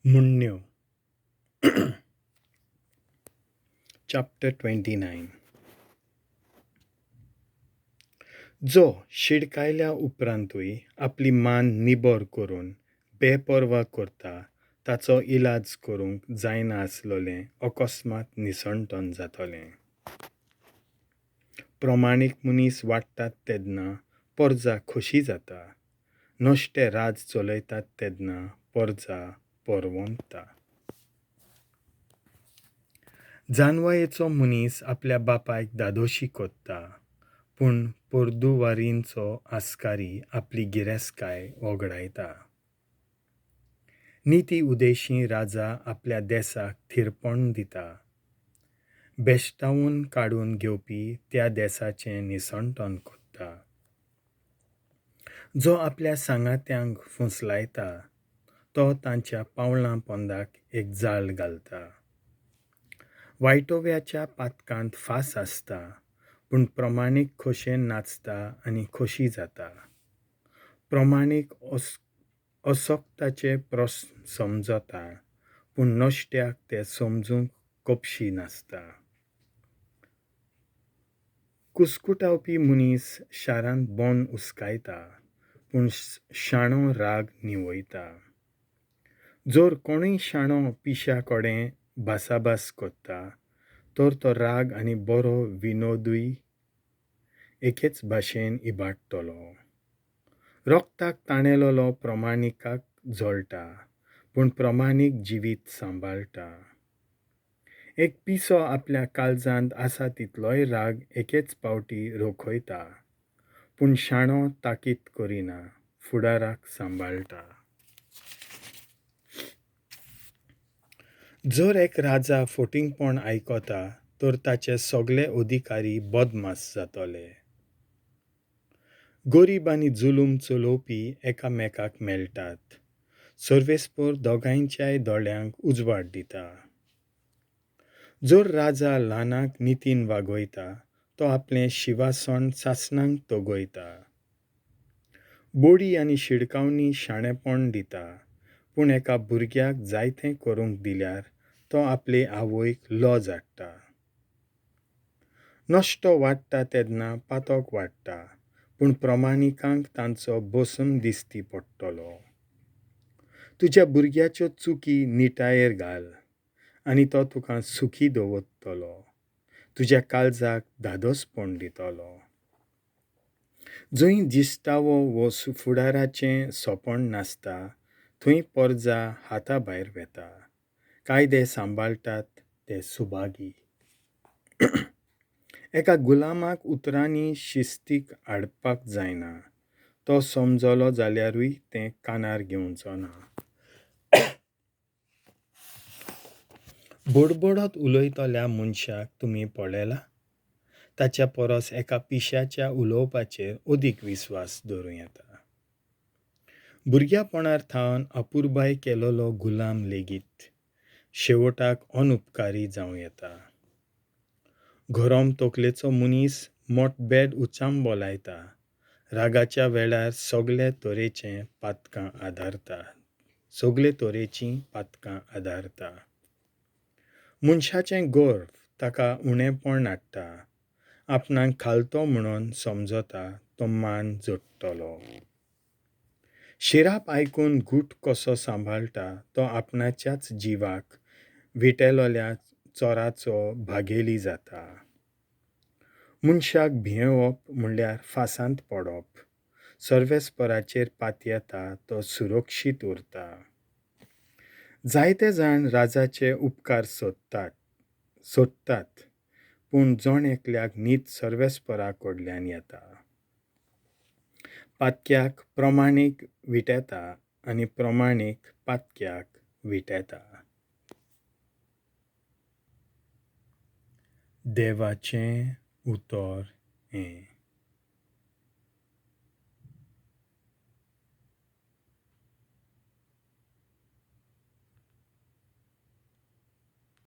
म्हणण्यो. Chapter 29. जो शिडकायल्या उपरांतूय आपली मान निबर करून बेपर्वा करता ताचो इलाज करूंक जायना आसलोलें अकस्मात निसणटन जातलें. प्रमाणीक मनीस वाडटात तेन्ना परजा खोशी जाता, नश्टे राज चलयतात तेन्ना परजा परवंता. जानवयेचो मनीस आपल्या बापायक दादोशी कोत्ता, पूण पोरदुवारींचो आस्कारी आपली गिरेस्तकाय वगडायता. निती उदेशी राजा आपल्या देसाक थिरपण दिता, बेश्टावून काडून घेवपी त्या देसाचें निसणटन कोत्ता. जो आपल्या सांगात्यांक फुसलायता तो तांच्या पावलां पोंदाक एक जाळ घालता. वायटोव्याच्या पातकांत फास आसता, पूण प्रमाणीक खोशेन नाचता आनी खोशी जाता. प्रमाणीक असक्ताचे प्रस्न समजता, पूण नश्ट्याक ते समजूंक कपशी नासता. कुस्कुटावपी मनीस शारांत बंद उस्कायता, पूण शाणो राग न्हिवयता. जर कोणूय शाणो पिश्या कडेन भासाभास करता तर तो राग आनी बरो विनोदूय एकेच भाशेन इबाडटलो. रक्ताक ताणेलेलो प्रमाणिकाक जळटा, पूण प्रमाणीक जिवीत सांबाळटा. एक पिसो आपल्या काळजांत आसा तितलोय राग एकेच पावटी रोखयता, पूण शाणो ताकीत करिना, फुडाराक सांबाळटा. जर एक राजा फटींगपण आयकता तर ताचे सगळे अधिकारी बदमास जातले. गरीब आनी जुलूम चलोवपी एकामेकाक मेळटात. सर्वेस्पर दोगांयच्याय दोळ्यांक उजवाड दिता. जर राजा ल्हानाक नितीन वागयता तो आपलें शिवासन सासणाक तगयता. बोडी आनी शिडकावणी शाणेपण दिता, पूण एका भुरग्याक जायतें करूंक दिल्यार तो आपले आवयक लज हाडटा. नश्टो वाडटा तेन्ना पातक वाडटा, पूण प्रमाणिकांक तांचो बसून दिसती पडटलो. तुज्या भुरग्याच्यो चुकी निटायेर घाल आनी तो तुका सुखी दवरतलो, तुज्या काळजाक धादोसपण दितलो. जंय दिश्टावो वो फुडाराचें सोंपण नासता थंय परजा हाता भायर वेता. कायदे सांबाळटात ते सुभागी. एका गुलामाक उतरांनी शिस्तीक हाडपाक जायना, तो समजलो जाल्यारूय तें कानार घेवचो ना. बडबडत उलयतल्या मनशाक तुमी पळयला? ताच्या परस एका पिश्याच्या उलोवपाचेर अदीक विस्वास दवरूं येता. भुरग्यापणार थावन अपुरबाय केलेलो गुलाम लेगीत शेवटाक अनुपकारी जावं येता. गरम तकलेचो मनीस मतभेद उचांबळ लायता, रागाच्या वेळार सगळे तरेचें पातकां आदारता, सगळे तरेचीं पातकां आदारता. मनशाचें गर्व ताका उणेपण हाडटा, आपणाक खालतो म्हणून समजता तो मान जोडटलो. शिराप आयकून गूट कसो सांबाळटा तो आपणाच्याच जिवाक विटेलोल्या चोराचो भागेली जाता. मनशाक भियेवप म्हणल्यार फासांत पडप. सर्वेस्पराचेर पातयेता तो सुरक्षीत उरता. जायते जाण राजाचे उपकार सोदतात, पूण जण एकल्याक नीत सर्वेस्परा कडल्यान येता. पातक्याक प्रमाणीक विटेता आनी प्रमाणीक पातक्याक विटेता. देवाचें उतर हें.